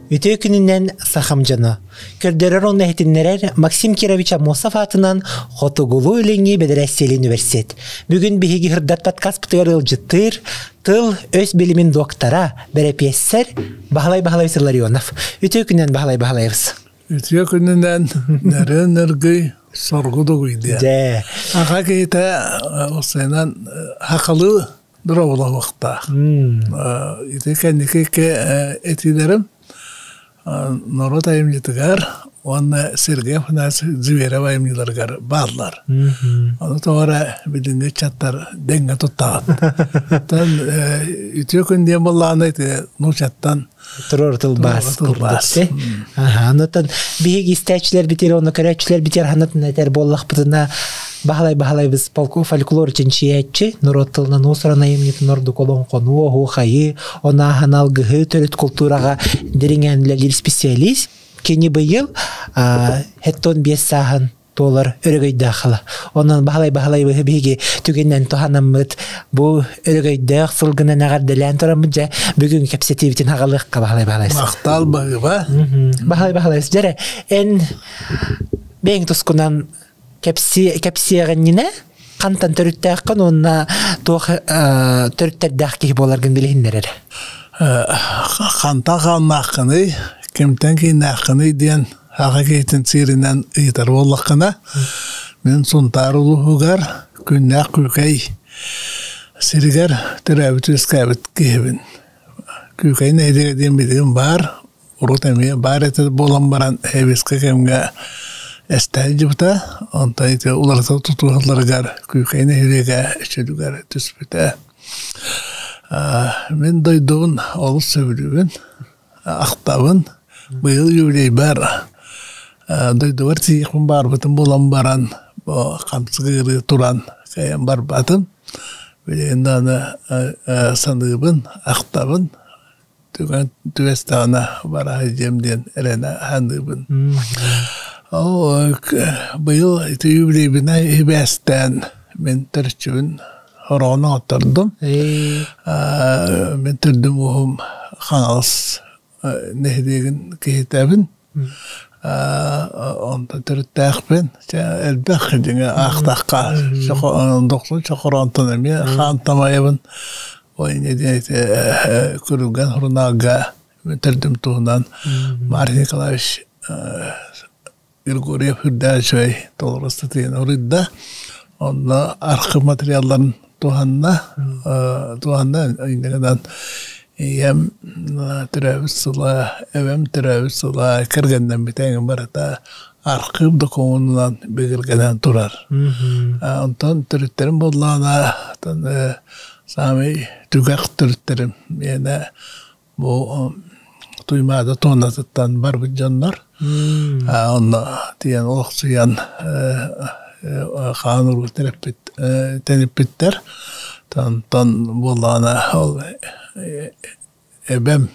Үтүө күнүнэн сахам дьоно! Көрдөрөр уонна иһитиннэрэр Максим Кирович Аммосов аатынан Хотугулуу-Илиҥҥи бэдэрээссийэлиин университет. Бүгүн биһиги Һырдат подкаспытыгар ыалдьыттыыр тыл, өс билимин доктора, бэрэпиэссэр Баһылай Баһылаевич Илларионов. Үтүө күнүнэн Баһылай Баһылаевич! Үтүө күнүнэн нөрүөн нөргүй соргу дугуй диэн. Дьэ. Аха киһитэ осенан хахалы дорооболоһуохтаах. Ити кэнники этиилэрим норуот айымньытыгар уонна Сергей Афанасьевич Зверев айымньыларыгар бааллар. Ону тоҕо эрэ билиҥҥи ыччаттар дэҥҥэ туттаҕыт. Оттон үтүө күн диэн буоллаҕына ити нуучаттан Турар тылбаас курдук. Аха, онтон биһиги истээччилэрбитигэр уонна көрөөччүлэрбитигэр ханатын этэр буоллахпытына Баһылай Баһылайбыс полку фольклор чинчийээччи, норуот тылынан уус-уран айымньытын ордук олоҥхону, оһуохайы, онааһын алгыһы төрүт култуураҕа дириҥээн үлэлиир специалист. Кини быйыл 75 сааһын туолар өрөгөйдөөх хала. Онон Баһылай Баһылайбыһы биһиги түгэнинэн туһанаммыт бу өрөгөйдөөх сылгынан эҕэрдэлээн тураммыт дьэ бүгүн кэпсэтиибитин аҕалыахха Баһылай Баһылайс. Махтал баһыба. Баһылай Баһылайс дьэрэ эн бэйэҥ тускунан кэпсиэҕиннинэ хантан төрүттээххин уонна туох төрүттэрдээх киһи буоларгын билиһиннэрэр. Хантан хааннааххыный, кимтэн кииннээххиний диэн Аҕа киһитин сиэринэн ыйытар буоллаххына, мин Сунтаар улууһугар Күннээх Күүкэй сиригэр төрөөбүт-үөскээбит киһибин. Күүкэй нэһилиэгэ диэн билигин баар, урут эмиэ баар этэ буолан баран эбискэ кэмҥэ эстэ сылдьыбыта, онтон ити уларыта тутуһалларыгар Күүкэй нэһилиэгэ чөлүгэр түспүтэ. Мин дойдубун олус сөбүлүүбүн. Ахтабын. Быйыл юбилейбар дойдубар тиийиэхпин баарбытын булан баран, бу хамсык ыарыы туран кыайан барбатым. Билигин даҕаны саныыбын, ахтабын. Түгэн түбэстэҕинэ бара сылдьыам диэн эрэнэ саныыбын. Ол быйыл ити юбилейбинэн сибээстээн мин төрүччүбүн Хороҕун оҥоттордум. Мин төрдүм ууһум Хаҥалас нэһилиэгин киһитэбин. Онтон төрүттээхпин. Элбэх дьиҥэ аахтахха дохсун чохороонтон эмиэ хаан тамайабын. Ой инньэ диэн ити Күрүлгэн сурунаалга төрдүм туһунан Мария Николаевич Григорьев үрдээх үчүгэй толору ыстатыйаны уруйда. Онно архыып материалларын туһанна, туһанна инньэ гынан ийэм төрөөбүт сыла, эбэм төрөөбүт сыла, кэргэннэммитэ эҥин барыта архыып докумуонунан бигэргэнэн турар. Онтон төрүттэрим буоллаҕына, саамай түгэх төрүттэрим миэнэ Бу Туймаада туонатыттан барбыт дьоннор онно тиийэн олохсуйан хаан уруу тэниппиттэр. Онтон буоллаҕына ол эбэм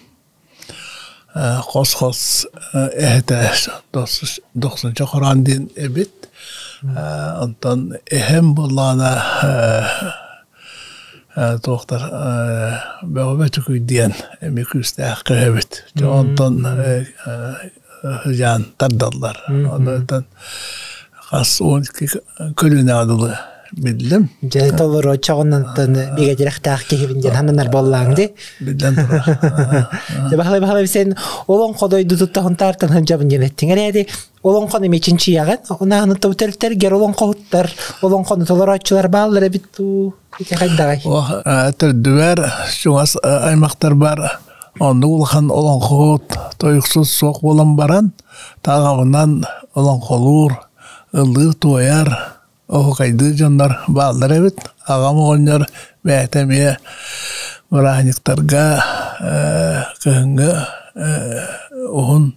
хос-хос эһэтэ Дохсунча Хороон диэн эбит. Онтон эһэм буоллаҕына туохтар бөҕө бөтүкүйдиэн эмиэ күүстээх кыһабыт. Дьэ онтон сыдьаан тардаллар. Онтон хас 12 көлүнэҕэ дылы биллим. Дьэ толору оччоҕунан бигэтирэхтээх киһибин диэн хананар буоллааҥ дии. Биллэн турар. Дьэ баһылай баһылай сен олоҥхо дойдутуттан Һунтаартан сылдьабын диэн эттиҥ эрээри Олоҥхону эмиэ чинчийэҕин. Онааһын төрүттэргэр олоҥхоһуттар, олоҥхону толорооччулар бааллар эбит дуу? Ити хайдаҕай? Төрдүбэр чугас аймахтарбар оннук улахан олоҥхоһут, тойуксут суох буолан баран, таҕабынан олоҥхолуур, ыллыыр-туойар, оһуокайдыыр дьоннор бааллар эбит. Аҕам оҕонньор бэйэтэ эмиэ бырааһынньыктарга кыһыҥҥы уһун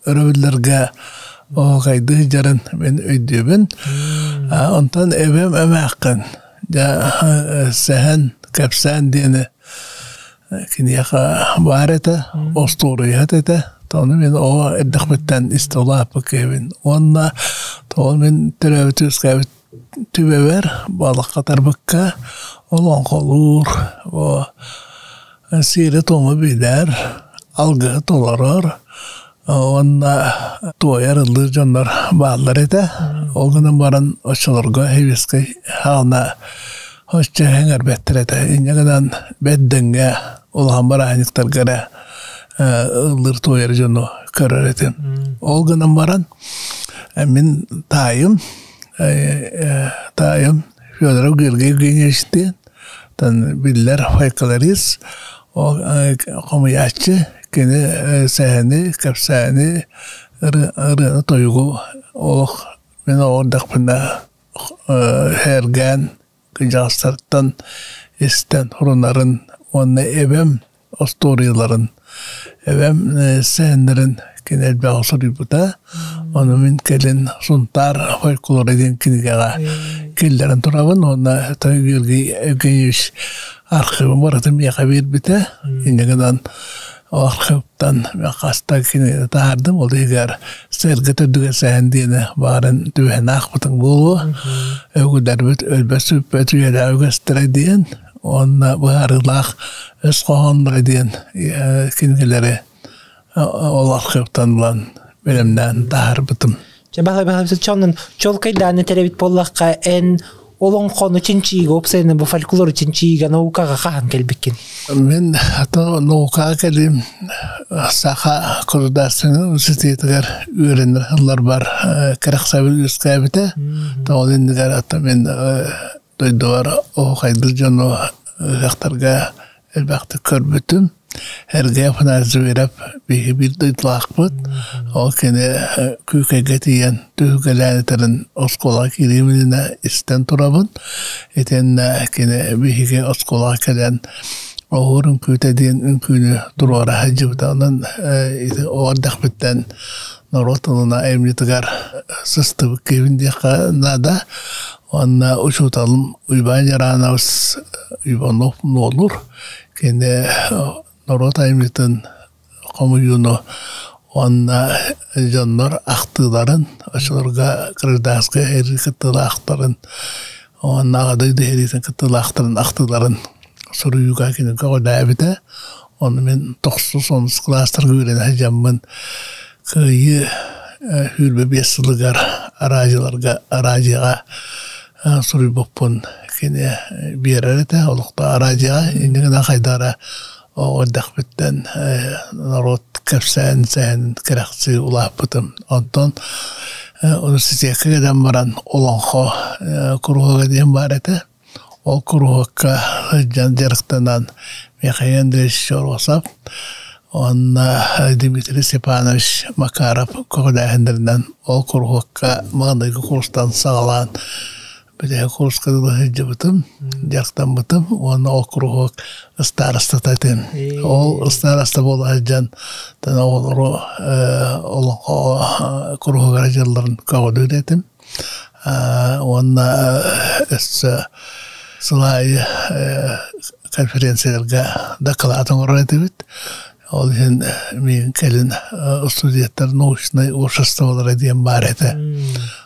өрөбүллэргэ оһуокайдыы сылдьарын мин өйдүүбүн. Онтон эбэм эмээххин дьэ сэһэн, кэпсээн диэни киниэхэ баар этэ, остуоруйаһыт этэ. Ону мин оҕо эрдэхпиттэн истэ улааппыт киһибин. Уонна тоҕо мин төрөөбүт үөскээбит түбэбэр балыкка тарбыкка олоҥхолуур, сиэри-туому билэр, алгыһы толорор. Уонна туойар ыллыыр дьоннор бааллар этэ. Ол гынан баран оччолорго Хивискэй хаана оччо эҥэрбэттэр этэ. Инньэ гынан бэрдэҥҥэ улахан бырааһынньыктарга эрэ ыллыыр туойар дьону көрөр этим. Ол гынан баран мин таайым таайым Федоров Георгий Евгеньевич диэн биллэр фольклорист, ол хомуйааччы кини сэһэни, кэпсээни, ырыаны-тойугу олох мин оҕордохпуна һэргээн кырдьаҕастартан истэн хурунарын уонна эбэм остуоруйаларын, эбэм сэһэннэрин кини элбэҕи суруйбута. Ону мин кэлин Сунтаар фольклора диэн кинигэҕэ киллэрэн турабын уонна Георгий Евгеньевич архивын барытын миэхэ биэрбитэ. Инньэ гынан архивтан хаста кинигэни таһаардым. Ол иһигэр Сэргэ төрдүгэр сэһэн диэни баарын түбэһэн аахпытыҥ буолуо. Өгүлэрбит өлбөт-сүппэт үйэлээх үгэстэрэ диэн уонна быһаарыылаах өс хоһоонноро диэн кинигэлэри ол архивтан ылан бэлэмнээн таһаарбытым. Чэ баһылай баһылай чонун чолкайдаан этэрэбит буоллахха эн олоҥхону чинчийиигэ уопсайынан бу фольклору чинчийиигэ наукаҕа хаһан кэлбиккин? Мин наукаҕа кэлим Саха государственнай университетыгар үөрэнэр сылларбар кэрэхсэбил үөскээбитэ. Тоҕо иннигэр мин дойдубар оһуохайдыыр дьону ыһыахтарга элбэхтик көрбүтүм. Эргэ Афанасий Зверев биһиги биир дойдулаахпыт. Ол кини Күүкэйгэ тиийэн түһүлгэлээн этэрин оскуолаҕа киириим иннинэ истэн турабын. Итиэннэ кини биһиги оскуолаҕа кэлэн оһуор үҥкүүтэ диэн үҥкүүнү туруора сылдьыбыта. Онон ити оҕо эрдэхпиттэн норуот тылына айымньытыгар сыстыбыт киһибин диэххэ наада. Уонна учууталым Уйбаан Яранович Иванов Нуолур кини норуот айымньытын хомуйууну уонна дьоннор ахтыыларын, оччолорго гражданскай сэрии кыттыылаахтарын уонна Аҕа дойду сэриитин кыттыылаахтарын ахтыыларын суруйууга кини көҕүлээбитэ. Ону мин тохсус онус кылаастарга үөрэнэ сылдьаммын Кыайыы 25 сылыгар араадьыларга араадьыйаҕа суруйбуппун кини биэрэр этэ олохтоох араадьыйаҕа инньэ гынан хайдах эрэ оҕо эрдэхпиттэн норуот кэпсээн сэһэн кэрэхсии улааппытым. Онтон университекка кэлэн баран олоҥхо куруһуога диэн баар этэ. Ол куруһуокка сылдьан дьарыктанан Михаил Андреевич Чоросов уонна Дмитрий Степанович Макаров көҕүлээһиннэринэн ол куруһуокка маҥнайгы курстан саҕалаан бүтэһик курска дылы сылдьыбытым, дьарыктаммытым уонна ол куруһуок ыстаарастата этим. Ол ыстаараста буола сылдьан оҕолору олоҥхо куруһуогар дьылларын көҕүлүүр этим. Уонна өссө сыл аайы конференцияларга дакылаат оҥорор этибит. Ол иһин миигин кэлин студенттар научнай обществолара диэн баар этэ.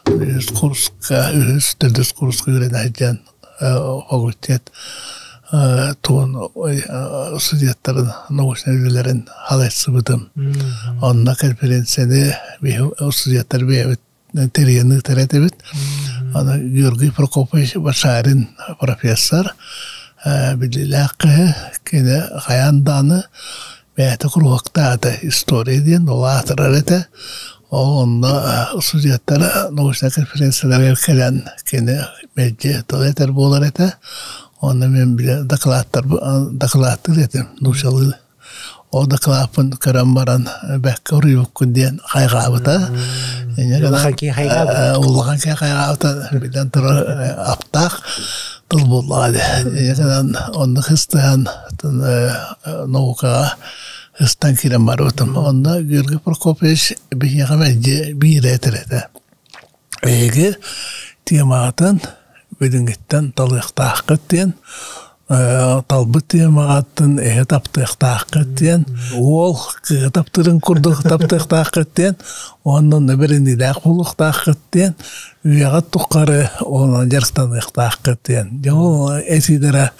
Үһүс курска, үһүс, төрдүс курска үөрэнэ сылдьан факультет тугун студенттарын научнай үлэлэрин халайсыбытым. Онно конференцияны биһи студенттар бэйэбит тэрийэн ыытар этибит. Аны Георгий Прокопович Башарин профессор биллиилээх киһи, кини хайаан даҕаны бэйэтэ куруһуоктаата история диэн ол аатырар этэ. Ол онно студенттар научнай конференцияларыгар кэлэн кини мэлдьи тыл этэр буолар этэ. Онно мин били докладтар докладтыыр этим нууччалыы. Ол дакылааппын көрөн баран бэккэ уруйбуккун диэн хайҕаабыта. Улахан киһи хайҕаабыта. Улахан киһи хайҕаабыта биллэн турар аптаах тыл буоллаҕа дии. Инньэ оннук ыстыһан наукаҕа ыстан киирэн барбытым. Онно Георгий Прокопьевич биһиэхэ мэлдьи биирэ этэр этэ. Эһиги темаҕытын билиҥҥиттэн талыахтааххыт диэн, талбыт темаҕыттан эһэ таптыахтааххыт диэн, уол кыыһы таптыырын курдук таптыахтааххыт диэн, уонна онно бэриниилээх буолуохтааххыт диэн, үйэҕит тухары онон дьарыктаныахтааххыт диэн. Дьэ ол этиилэрэ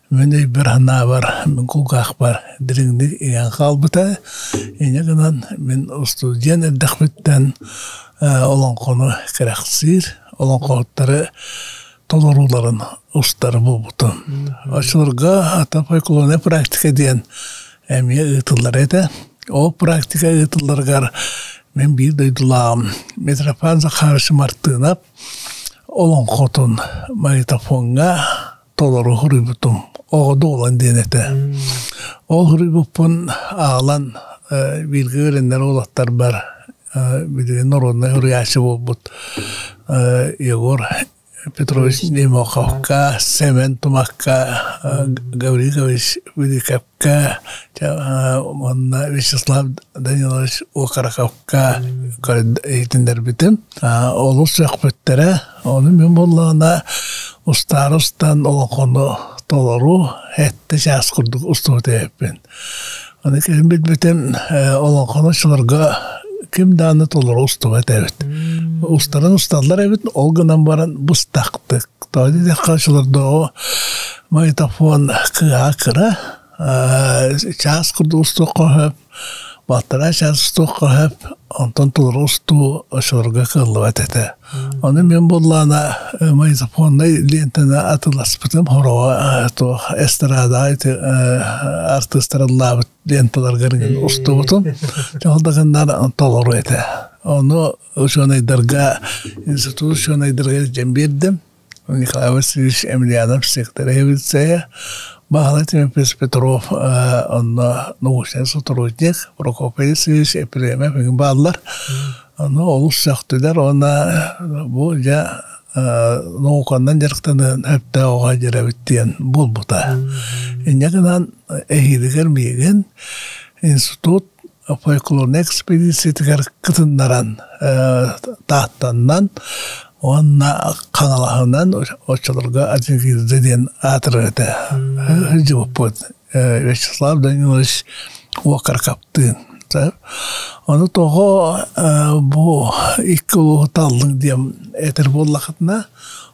Мин өйбөр санаабар, мин кулгаахпар дириҥник иҥэн хаалбыта. Инньэ гынан мин устудьуон эрдэхпиттэн олоҥхону кэрэхсиир, олоҥхоһуттары толорууларын устар буолбутум. Оччолорго атын фольклорная практика диэн эмиэ ыытыллар этэ. Ол практика ыытылларыгар мин биир дойдулааҕым Митрофан Захарович Мартынов олоҥхотун магнитофоҥҥа толору суруйбутум. Оҕо дуолан диэн этэ. Ол суруйбуппун аалан бииргэ үөрэнэр уолаттарбар билигин норуодунай суруйааччы буолбут Егор Петрович Немоховка, Сэмэн Тумакка, Гаврил Гаврилович Великовка уонна Вячеслав Данилович Окороковка иһитиннэрбитим. Олус сөхпүттэрэ. Ону мин буоллаҕына устаары устан олоҥхону толору сэттэ чаас курдук устубут эбиппин. Аны кэлин билбитим олоҥхону оччолорго ким даҕаны толору устубат эбит. Устарын усталлар эбит, ол гынан баран быстахтык. Тоҕо диэтэххэ оччолордооҕу магнитофон кыаҕа кыра, чаас курдук устуохха сөп, балтараа чаас устуохха сөп, онтон толору устуу оччолорго кыаллыбат этэ. Ону мин буоллаҕына магнитофоннай лиэнтэни атыыласпытым хороҕо туох эстрадаҕа ити артыыстар ыллаабыт ленталаргар устубутум. Ол да гыннар толору этэ. Ону учуонайдарга, институт учуонайдарга илдьэн биэрдим. Николай Васильевич Емельянов секторевиция, Баһылай Тимофеевич Петров онно научнай сотрудник, Прокопий Алексеевич Епремов эҥин бааллар. Ону олус сөхтүлэр уонна бу дьэ науканан дьарыктаныан сөптөөх оҕо дьэрэбит диэн буолбута. Инньэ гынан эһиилигэр миигин институт фольклорнай экспедициятыгар кытыннаран Тааттаннан уонна Хаҥалаһынан оччолорго Адьыгыырда диэн аатырар этэ сылдьыбыппыт Вячеслав Данилович Уокаркаптыын. Ону тоҕо бу икки улууһу таллыҥ диэн этэр буоллахытына,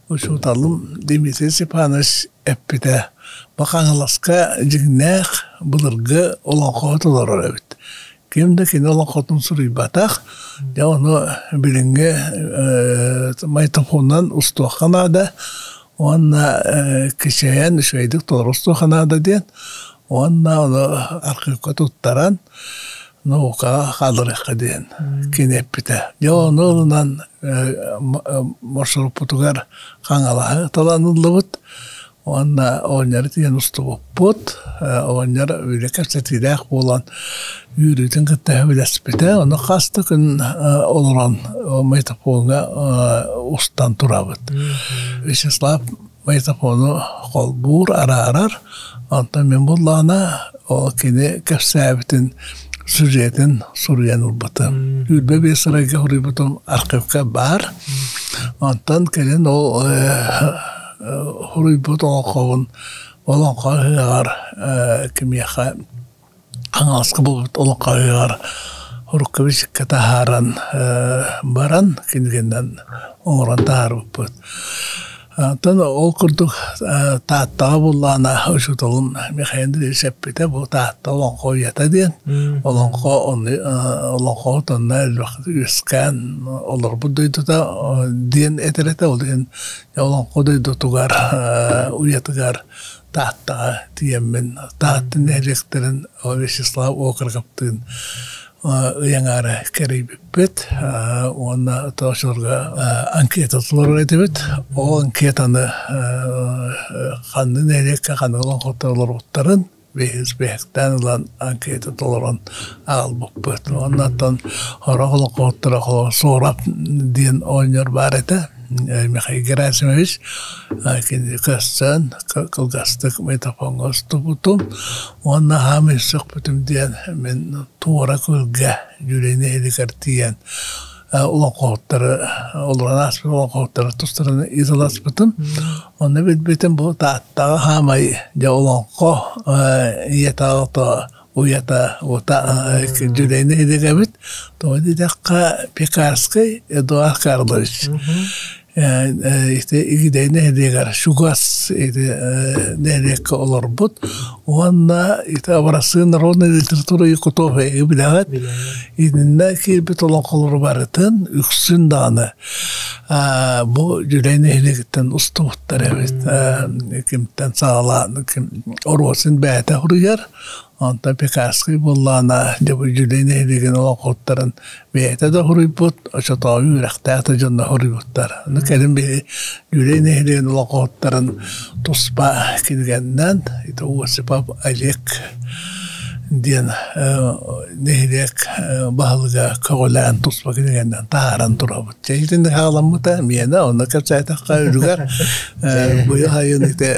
учууталым Дмитрий Степанович эппитэ, бу Хаҥаласка дьиҥнээх былыргы олоҥхоһут олорор эбит. Ким да кини олоҥхотун суруйбатах. Дьэ ону билиҥҥи магнитофонунан устуохха наада уонна кичэйэн үчүгэйдик толору устуохха наада диэн уонна ону архыыпка туттаран наукаҕа хаалларыахха диэн кини эппитэ. Дьэ ону ылынан маршруппутугар Хаҥалаһы талан ыллыбыт Уонна оҕонньору тиийэн устубуппут. Оҕонньор үлэ кэпсэтиилээх буолан үөрүүтүн кытта сөбүлэспитэ. Ону хас да күн олорон магнитофоҥҥа устан турабыт. Вячеслав магнитофону холбуур, араарар. Онтон мин буллаҕына ол кини кэпсээбитин сюжетин суруйан ылбытым. 25 сырайга суруйбутум архивка баар. Онтон кэлин ол Суруйбут олоҥхобун олоҥхо ыһыаҕар кимиэхэ Хаҥаласка буолбут олоҥхо ыһыаҕар урукка таһааран баран кинигэнэн оҥорон таһаарбыппыт. Оттон ол курдук Тааттаҕа буллаҕына учууталым Михаил Андреевич эппитэ бу Таатта олоҥхо уйата диэн. Олоҥхо олоҥхоһут онно элбэх үөскээн олорбут дойдута диэн этэр этэ. Ол иһин Олоҥхо дойдутугар уйатыгар Тааттаҕа тиийэммин Таатта нэһилиэктэрин Вячеслав Окороковтыын ый аҥаара кэрийбиппит уонна тоочуларга анкета толорор этибит. Ол анкетаны ханнык нэһилиэккэ ханнык олоҥхоттор олорбуттарын биһиктээн ылан анкета толорон аҕалбыппыт. Уонна оттон сорох олоҥхоһуттара Суорап диэн оҕонньор баар этэ, Михаил Герасимович кини көрсөн кылгастык микрофоҥҥа устубутум уонна хаамый сөхпүтүм диэн мин туора күөлгэ Дьүлэй нэһилиэгэр тиийэн олоҥхоһуттары олорон ааспыт олоҥхоһуттары тустарынан ыыталаспытым. Онно билбитим бу Тааттаҕа хаамай дьэ олоҥхо ийэтэ аҕата уйата ута Дьүлэй нэһилиэгэ эбит. Тоҕо диэтэххэ Пекарский Эдуард Карлович. Ити Игидэй нэһилиэгэр чугас ити нэһилиэккэ олорбут уонна ити образцы народной литературы Якутов билэҕит. Итиннэ киирбит олоҥхолору барытын үксүн даҕаны бу Дьүлэй нэһилиэгиттэн устубуттар эбит. Кимтэн саҕалаан Оруосун бэйэтэ суруйар. Онтон Пекарский буоллаҕына дьэ бу Дьүлэй нэһилиэгин олоҥхоттарын бэйэтэ да суруйбут, оччотооҕу үөрэхтээх да дьонно суруйбуттар. Аны кэлин биһи Дьүлэй нэһилиэгин олоҥхоһуттарын туспа кинигэннэн ити Осипов Олег диэн нэһилиэк баһылыга көҕүлээн туспа кинигэннэн таһааран турабыт. Чэ итинник хаалламмыта миэнэ онно кэпсээтэххэ үлүгэр быйыл сайын ити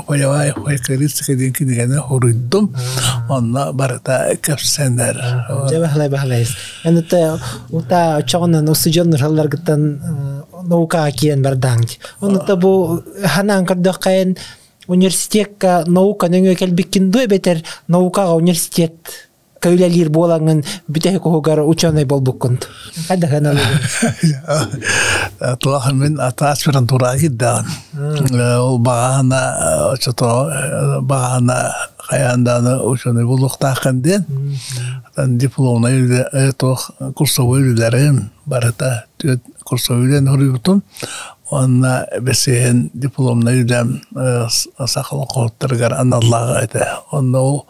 Полевая фольклористика диэн кинигэни суруйдум. Онно барыта кэпсэнэр. Дьэ баһылай баһылай. Эн ута очоҕунан устудьуон нуралларгыттан наукаҕа киирэн бардаҥ. Онута бу ханаан көрдөххө университекка наука нөҥүө кэлбиккин дуо эбэтэр наукаҕа университет үлэлиир буолаҥҥын бүтэһик уһугар ученый буолбуккун. Хайдах ыналыгын? Туох мин ата аспирантураҕа киирдэҕим. Ол баҕаһына оччотоо баҕаһына хайаан даҕаны ученый буолуохтааххын диэн. Дипломнай үлэ туох курсовой үлэлэрим барыта түөрт курсовой үлэни суруйбутум. Уонна бэсиһин дипломнай үлэм саха олоҥхоһуттарыгар аналлаах этэ. Онно ол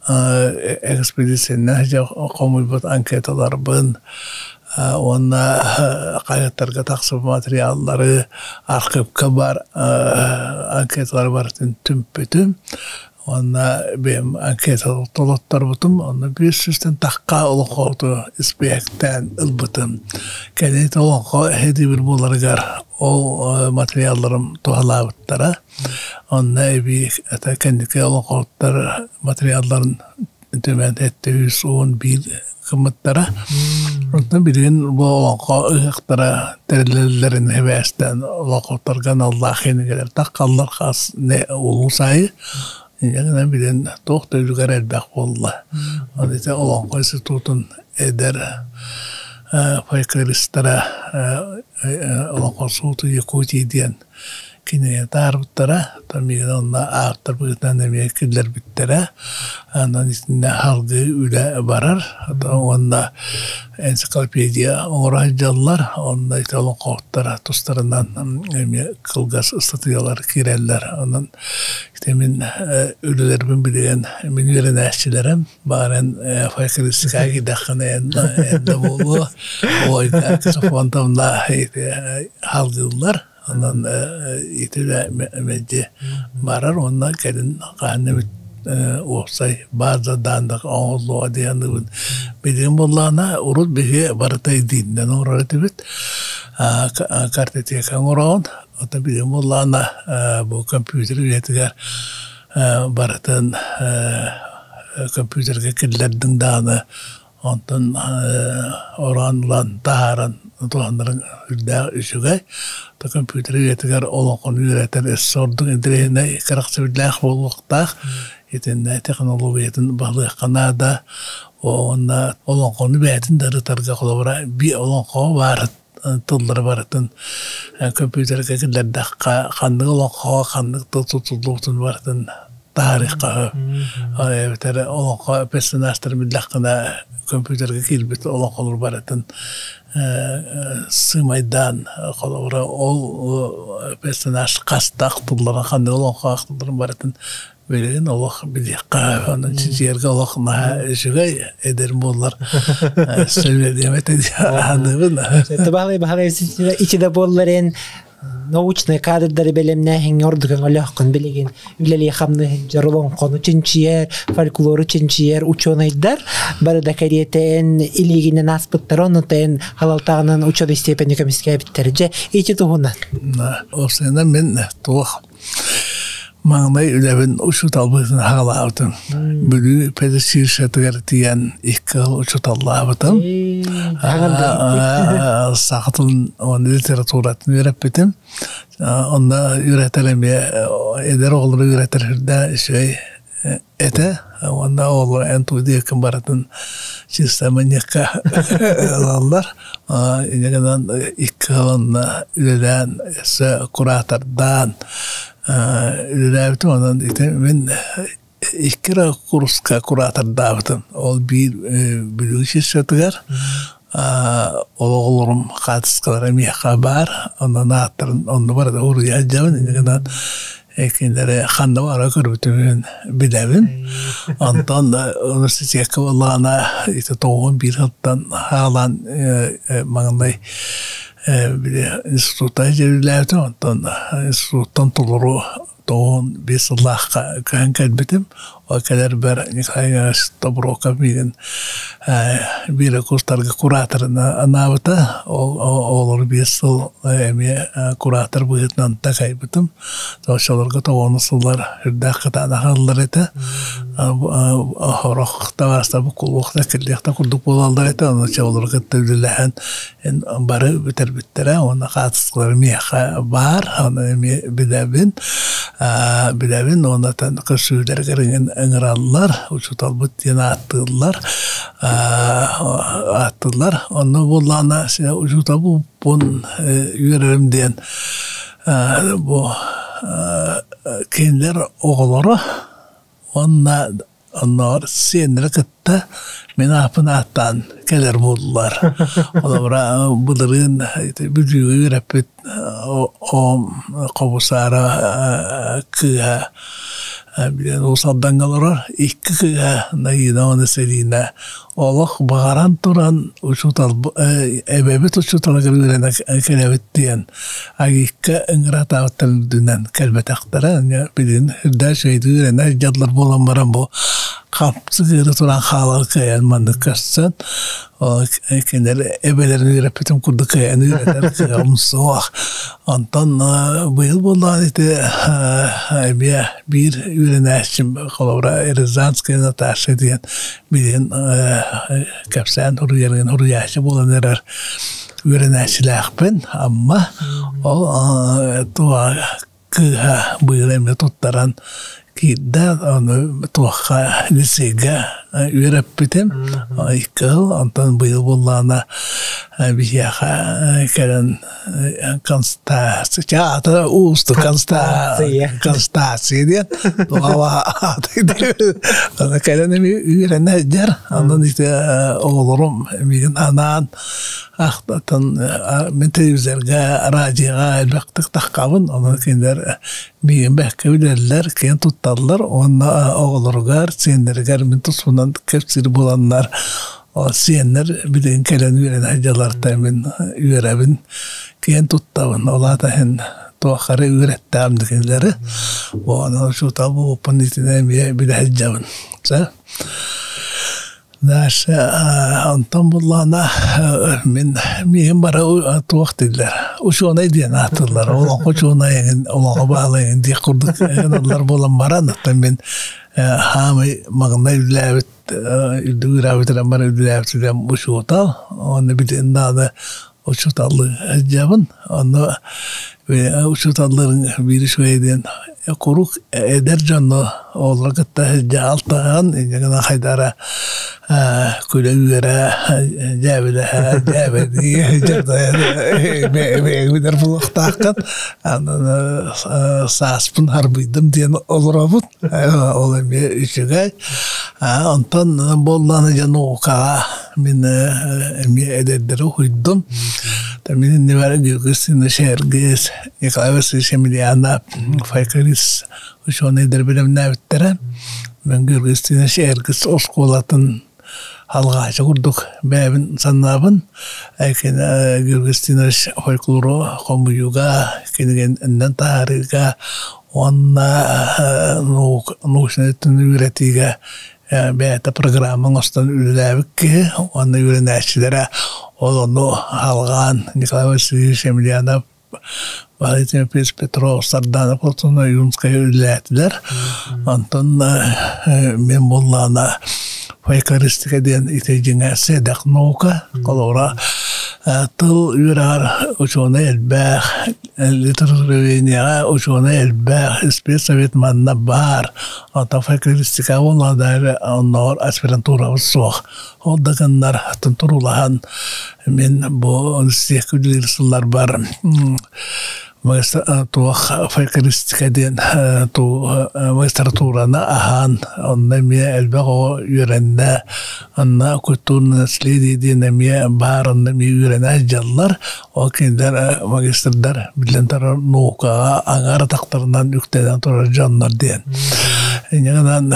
экспедициянан хомуйбут анкеталарбын уонна хаһыаттарга тахсыбыт материаллары архыыпка баар анкеталары барытын түмпүтүм. Уонна бэйэм анкета толотторбутум, онно 500-тэн тахха олоҥхоһуту испиэктээн ылбытым. Кэлин олоҥхо эһэдиибир буоларыгар ол материалларым туһалаабыттара. Онно эбии это кэнники олоҥхоһуттар материалларын түмэн 711 гыммыттара. Онтон билигин бу олоҥхо ыһыахтара тэриллэллэрин эбээстээн олоҥхоттарга аналлаах кинигэлэр таххаллар хас улуус аайы. Инньэ гынан билигин туох да үлүгэр элбэх буолла. Ол ити Олоҥхо институтун эдэр фольклористара Олоҥхо сууту Якутии диэн кинигэ таһаарбыттара. Миигин онно ааптар быһыытынан эмиэ киллэрбиттэрэ. Онон итиннэ салгыы үлэ барар. Уонна энциклопедия оҥоро сылдьаллар. Онно ити олоҥхоһуттар тустарынан эмиэ кылгас ыстатыйалар киирэллэр. Онон ити мин үлэлэрбин билигин мин үөрэнээччилэрим баарын фольклористикаҕа киирдэххинэ эрдэ буолуо. Ольга Ксенофонтовна ити салгыыллар. Онон ити да мэлдьи барар уонна кэлин хаһан эмит уопсай бааза дааннах оҥоһуллуоҕа дии саныыбын. Билигин буоллаҕына урут биһиги барыта илиинэн оҥорор этибит. Картотека оҥороҕун. Оттон билигин буоллаҕына бу компьютер үйэтигэр барытын компьютерга киллэрдиҥ даҕаны онтон ороон ылан таһааран туһанарын үрдээх үчүгэй. Компьютер үйэтигэр олоҥхону үөрэтэр өссө ордук интэриэһинэй, кэрэхсэбиллээх буолуохтаах. Итиннэ технологиятын баһылыахха наада. Уонна олоҥхону бэйэтин да ырытарга холобура би олоҥхоҕо баар тыллары барытын компьютерга киллэрдэххэ ханнык олоҥхоҕо ханнык тыл тутуллубутун барытын таһаарыахха эбэтэр олоҥхо персонажтарын биллэххинэ компьютерга киирбит олоҥхолор барытын сыымайдаан холобура ол персонаж хастаах тылларын ханнык олоҥхо ахтылларын барытын билигин олох билиэххэ онон чинчийэргэ олох наһаа үчүгэй эдэр буоллар сөбүлэниэм этэ аныыбын Баһылай Баһылай ити да буоллар эн научнай кадрдары бэлэмнээһиҥҥэ ордук өҥөлөөххүн билигин үлэлии хамныһын дьоролоҥхону чинчийэр фольклору чинчийэр учуонайдар бары да кэриэтэ эн илиигинэн ааспыттара ону эн халалтаҕынан учуонай степени көмүскээбиттэр дьэ ити туһунан Уопсайынан мин туох Маҥнай үлэбин учууталбытын хаалаабытым. Бүлүү педучилищетыгар тиийэн икки сыл учууталлаабытым. Саха тылын уонна литературатын үөрэппитим. Онно үөрэтэр эмиэ эдэр оҕолору үөрэтэр сүрдээх үчүгэй. этэ. Уонна оҕолор эн тугу диэккин барытын чисто маньякка ылаллар. Инньэ гынан икки сыл үлэлээн, өссө куратордаан үлэлээбитим. Онон ити мин икки эрэ курска куратордаабытым. Ол биир Бүлүү сессиятыгар ол оҕолорум хаартыскалара миэхэ баар. Онон ааттарын онно барыта уруйа сылдьабын. Инньэ гынан кинилэри ханна баара көрбүтүн билэбин. Онтон университекка буоллаҕына ити 91 сылтан хаалан маҥнай били институтта дьүүллээбитим. Онтон институттан толору 95 сыллаахха көһөн кэлбитим. Ол кэлэрбэр Николай Иванович Тобуроков миигин биир курстарга кураторына анаабыта. Ол оҕолору 5 сыл эмиэ куратор быһыытынан такайбытым. Оччолорго тоҕуону сыллар үрдээх кытаанах ыллар этэ. Сорох табаарыстар буккуллуохта, киллиэхтэ курдук буолаллар этэ. Ону оччолору кытта үлэлэһэн бары бүтэрбиттэрэ уонна хаартыскалар миэхэ баар, ону эмиэ билэбин. Билэбин уонна көрсүһүүлэргэр ыҥыраллар, учууталбыт диэн ааттыыллар. Ааттыыллар. Онно буоллаҕына учууталбыппын үөрэрим диэн бу кинилэр оҕолоро уонна оннооҕор сиэннэри кытта мин ааппын ааттаан кэлэр буоллулар. Холобура, былырыын Бүлүүгэ үөрэппит оҕом Хобусаара кыыһа билэн Уус Алдаҥҥа олорор. Икки кыыһа Наина уонна Селина олох баҕаран туран учуутал эбэбит учууталыгар үөрэнэ кэлэбит диэн Агикка ыҥыратаабыттарын үрдүнэн кэлбэтэхтэрэ. Билигин үрдээх үчүгэйдик үөрэнэ сылдьаллар буолан баран бу хапсык ыары туран хаалар кыайан маннык көрсөн кинилэр эбэлэрин үөрэппитим курдук кыайан үөрэтэр кыаҕым суох. Онтон быйыл буоллаҕына ити эмиэ биир үөрэнээччим холобура Рязанская Наташа диэн билигин кэпсээн суруйарын суруйааччы буолан эрэр үөрэнээччилээхпин. Амма ол туох кыыһа быйыл эмиэ туттаран киирдэ, ону туохха лицейгэ үөрэппитим икки сыл. Онтон быйыл буоллаҕына биһиэхэ кэлэн Констация аата уустук Констация диэн аата кэлэн эми үөрэнэ сылдьар. Онон ити оҕолорум миигин анаан ахтан мин телевизорга, радиоҕа элбэхтик таххабын. Онон кинилэр миигин бэккэ билэллэр, киэн тутталлар уонна оҕолоругар, сиэннэригэр мин туспунан кэпсиир буоланнар сиэннэр билигин кэлэн үөрэнэ сылдьаллартан мин үөрэбин, киэн туттабын. Ол аата иһин туох эрэ үөрэттэҕим да кинилэри. Уонна учуутал буолбуппун итинэ эмиэ билэ сылдьабын. Чэ. Дальше онтон буллаҕына мин миигин бары туох дииллэр учуонай диэн ааттыыллар. Олоҥхо учуонай олоҥхо баһылайын диэх курдук ыҥыраллар буолан баран, оттон мин хаамай маҥнай үлэлээбит үрдүк үөрээбитинэн бары үлэлээбитинэн учуутал уонна билигин даҕаны учууталлыы сылдьабын. Онно учууталларын биир үчүгэй диэн куруук эдэр дьону оҕолору кытта сылдьа алтыһан инньэ гынан хайдара күлэ-үөрэ дьээбэлэһэ дьээбэлии бэйэбитэр булуохтааххын анан сааспын харбыйдым диэн олоробут. Ол эмиэ үчүгэй. Онтон буоллаҕына дьэ наукаҕа мин эмиэ эдэрдэри уһуйдум. Мин иннибэр Георгий Сергеевич, Николай Васильевич Емельянов, фольклорист учуонайдар бэлэмнээбиттэрэ. Мен Георгий Сергеевич оскуолатын алҕаачы курдук бэйэбин санаабын. Кини Георгий Степанович фольклору хомуйууга, кинигэнэн таһаарыыга уонна научнай өттүн үөрэтиигэ бэйэтэ программа оҥостон үлэлээбит киһи уонна үөрэнээччилэрэ ол ону алҕаан Николай Васильевич Емельянов, Валерий Тимофеевич Петров, Сардана Платоновна Ойуунская үлэлээтилэр. Онтон мен буоллаҕына фольклористика диэн ити дьиҥэ сэдэх наука. Холобура, Тыл үөрэҕэр учуонай элбэх, литературоведениеҕа учуонай элбэх, спецсовет манна баар. Оттон фольклористика буолла оннооҕор аспирантурабыт суох. Ол да гыннар туруулаһан мин бу университекка үлэлиир сылларбар туох фольклористика диэн магистратураны аһаан онно эмиэ элбэх оҕо үөрэннэ онно культурное наследие диэн эмиэ баар онно эмиэ үөрэнэ сылдьаллар ол кинилэр магистрдар биллэн турар наукаҕа аҥаар атахтарынан үктэнэн турар дьоннор диэн инньэ гынан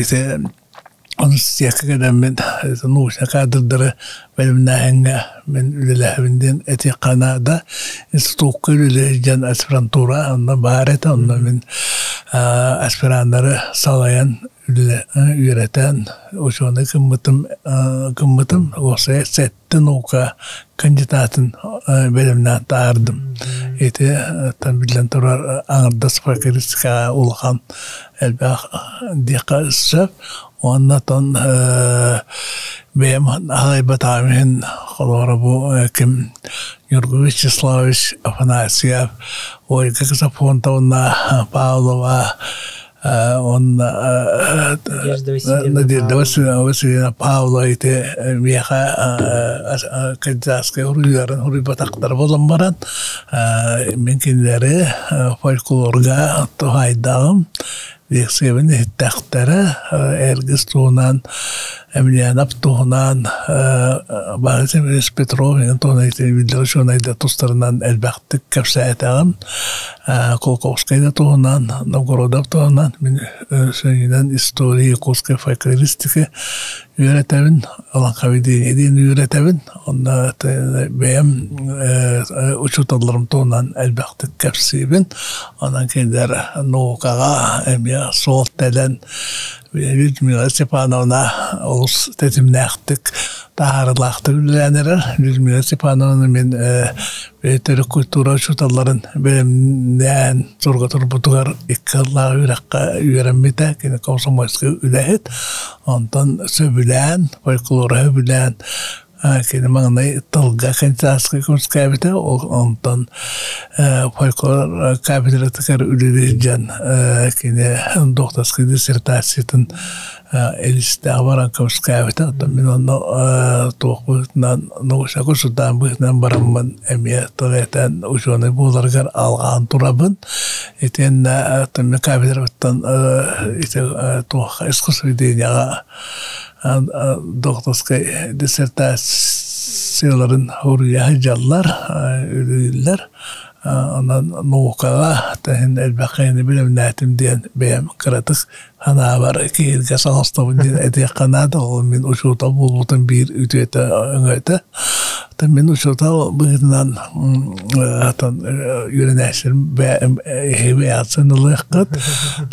ити Университекка кэлэммин научнай кадрдары бэлэмнээһиҥҥэ мин үлэлээһибин диэн этиэххэ наада. Институкка үлэлиир диэн аспирантура онно баар этэ. Онно мин аспираннары салайан үөрэтэн учуонай гыммытым гыммытым. Уопсайа сэттэ наука кандидатын бэлэмнээн таһаардым. Ити биллэн турар аҥардас фольклористикаҕа улахан элбэх диэххэ сөп. Уонна оттон бэйэм аҕайбатаҕым иһин холобура бу ким Ньургу Вячеславович Афанасьев, Ольга Ксафонтовна Павлова уонна Надежда Васильевна Павлова ити миэхэ кандидатскай уруйдарын уруйбатахтара буолан баран мин кинилэри фольклорга туһаайдаҕым лекциябын иһиттэхтэрэ Эргис туһунан Емельянов туһунан Борис Семенович Петров туһунан биллэр учуонайдар тустарынан элбэхтик кэпсээтэҕим Кулаковскай да туһунан, Новгородов туһунан мин сүнньүнэн история якутской фольклористики үөрэтэбин, олоҥховедение диэн үөрэтэбин. Онно бэйэм учууталларым туһунан элбэхтик кэпсиибин. Онон кинилэр наукаҕа эмиэ суол тэлэн Людмила Степановна олус тэтимнээхтик, таһаарыылаахтык үлэлээн эрэр. Людмила Степановна мин төрүт культура учууталларын бэлэмнээн сурга турбутугар икки сыллаах үөрэххэ үөрэммитэ. Кини комсомольскай үлэһит. Онтон сөбүлээн, фольклору сөбүлээн кини маҥнай тылга кандидатскай көмүскээбитэ. Онтон фольклор кафедратыгар үлэлиир дьон кини докторскай диссертациятын Элистээх баран көмүскээбитэ. Оттон мин онно туох быһыытынан научнай консультант быһыытынан бараммын эмиэ тыл этэн учуонай буоларыгар алҕаан турабын. Итиэннэ оттон мин кафедрабыттан ити туох искусствоведениеҕа докторскай диссертацияларын уруйа сылдьаллар, үлэлииллэр. Онон наукаҕа тэһин элбэх киһини билимнээтим диэн бэйэм кыратык Анаабар киһиргэ соҕостобун диэн этиэххэ наада, ол мин учуутал буолбутум биир үтүөтэ өҥөтө. Оттон мин учуутал быһыытынан оттон үөрэнээччилэрим эһиги ылыаххыт.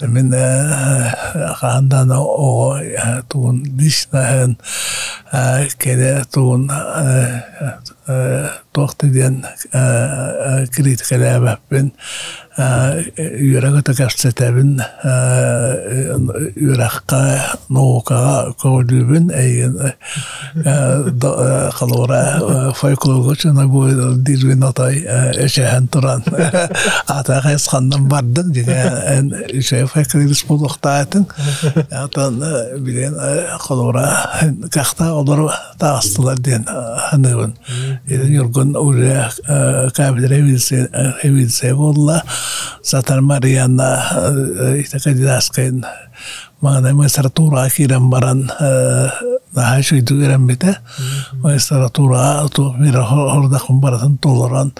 Мин хаһан даҕаны оҕо тугун личноһын кэрэ тугун туох да диэн критикэлээбэппин үөрэ-көтө кэпсэтэбин, үөрэххэ, наукаҕа көҕүлүүбүн, эйигин холобура фольклорга чуна диирбин отой өчөһөн туран ата хайысханнан бардыҥ дьиҥэ эн үчүгэй фольклорист буолуохтаатыҥ отон билигин холобура кахта олору таҕыстылар диэн саныыбын. Ньургун уже кафедра эволюция буолла. Сатар Марьяна кандидатскайын маҥнай магистратураҕа киирэн баран наһаа үчүгэйдик үөрэммитэ. Магистратураҕа туох мира хордахпын барытын толорон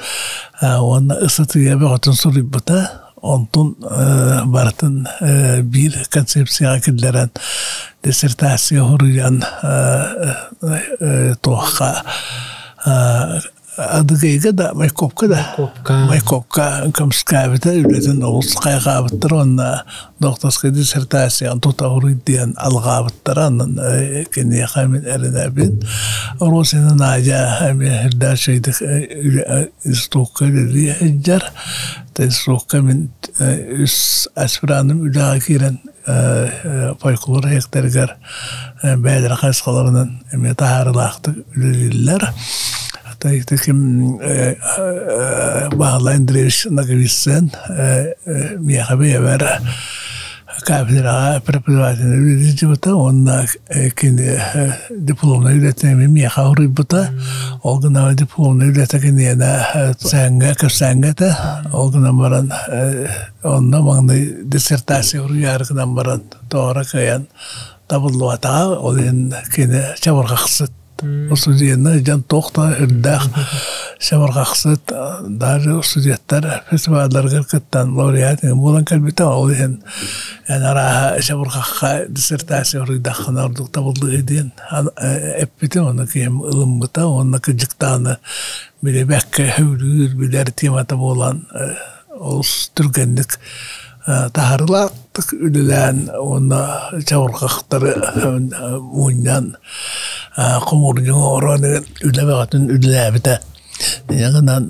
уонна ыстатыйа бөҕөтүн суруйбута. Онтун барытын биир концепцияҕа киллэрэн диссертация суруйан туохха Адыгейга да Майкопка да Майкопка көмүскээбитэ үлэтин олус хайҕаабыттар уонна докторскай диссертацияны тута суруй диэн алҕаабыттара онон киниэхэ мин эрэнэбин Росина Надя эмиэ үрдээх үчүгэйдик институкка үлэлии сылдьар Тесрокка мин үс аспираным үлэҕэ киирэн фольклор эһиэктэригэр бэйэлэрэ хайысхаларынан эмиэ таһаарыылаахтык үлэлииллэр. Ким Баһылай Андреевич Ноговицын миэхэ бэйэбэр кафедраҕа преподаватель үлэлиирбитэ уонна кини дипломнай үлэтин эмиэ миэхэ уруйбута. Ол гынан дипломнай үлэтэ киниэнэ сэһэҥҥэ кэпсээҥҥэ этэ. Ол гынан баран онно маҥнай диссертация уруйаары гынан баран тоҕо кыайан табыллыбатаҕа. Ол иһин кини чабырҕахсыт Студеннар дьон туох да үрдээх чабырҕахсыт даже студенттар фестивалларыгар кыттан лауреат буолан кэлбитэ. Ол иһин эн арааһа чабырҕахха диссертация суруйдаххына ордук табыллыа диэн эппитим. Ону киһим ылыммыта уонна кырдьыктааны билибэккэ сөбүлүүр билэр темата буолан олус түргэнник таһаарыылаахтык үлэлээн уонна чабырҕахтары мунньан хомуурунньугу оҥорон үлэ бөҕөтүн үлэлээбитэ. Инньэ гынан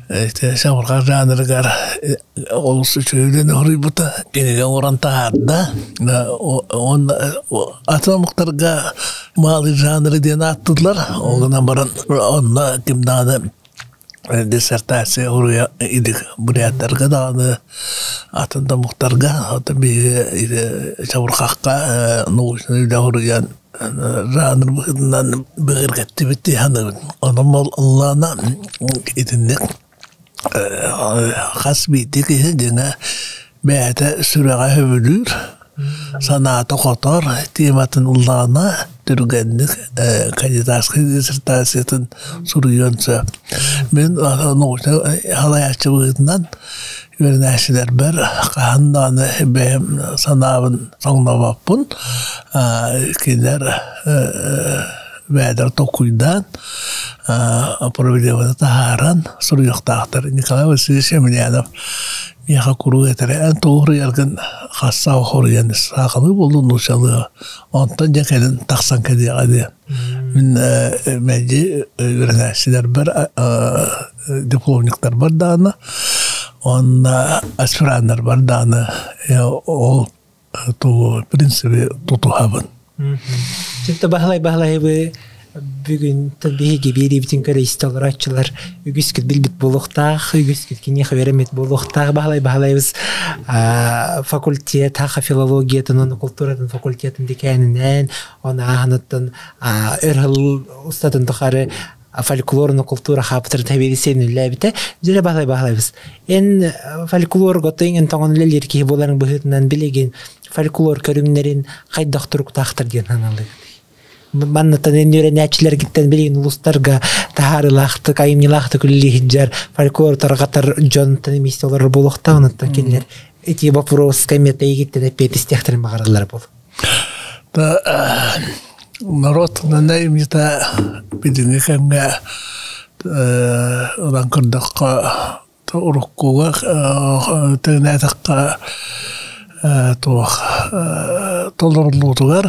ити чабырҕах жанрыгар олус үчүгэй үлэни суруйбута, кинигэ оҥорон таһаарда. Уонна атын омуктарга малый жанры диэн ааттыыллар. Ол гынан баран онно ким даҕаны диссертация уруйа илик буряттарга даҕаны атын да омуктарга ото биһиги чабырҕахха научнай үлэ уруйан жанр быһыытынан бигэргэттибит дии саныыбын. Онон буоллаҕына итинник хас биирдии киһи дьиҥэ бэйэтэ сүрэҕэ сөбүлүүр, санаата хотор тематын ыллаҕына түргэнник кандидатскай диссертациятын суруйуон сөп. Мин научнай салайааччы быһыытынан үөрэнээччилэрбэр хаһан даҕаны бэйэм санаабын соҥнобоппун. Кинилэр бэйэлэрэ толкуйдаан проблеманы таһааран суруйуохтаахтар. Николай Васильевич Емельянов миэхэ куруук этэрэ эн тугу суруйаргын хасса хоруйан саахалыы буоллун нууччалыы онтон дьэ кэлин тахсан кэлиэҕэ диэн. Мин мэлдьи үөрэнээччилэрбэр дипломниктарбар даҕаны уонна аспираннарбар даҕаны ол ту принциби тутуһабын. Чүттэ Баһылай Баһылайбы бүгүн биһиги биэриибитин көрө истэ олорооччулар үгүскүт билбит буолуохтаах, үгүскүт киниэхэ үөрэммит буолуохтаах. Баһылай Баһылайбыз факультет саха филологиятын уонна култууратын факультетын деканинэн, оны ааһыныттан өр сыл устатын тухары фольклорну култуура хаапытыр тэбиэдиссэйин үллээбитэ. Дьэ Баһылай Баһылайбыз эн фольклорго тыйын тоҥон үлэлиир киһи буоларыҥ быһыытынан билигин фольклор көрүҥнэрин хайдах туруктаахтар диэн санаалыгыный? Маннаттан эн үөрэнээччилэргиттэн билигин улуустарга таһаарыылаахтык, айымньылаахтык үлэлии сылдьар фольклор тарҕатар дьонтон эмиэ олорор буолуохтааҕыттан кинилэр ити вопроска эмиэ эйигиттэн эппиэт истиэхтэрин баҕараллара буолуо. Народ айымньыта билиҥҥи кэмҥэ ылан көрдөххө уруккуга тэҥнээтэххэ туох толоруллуутугар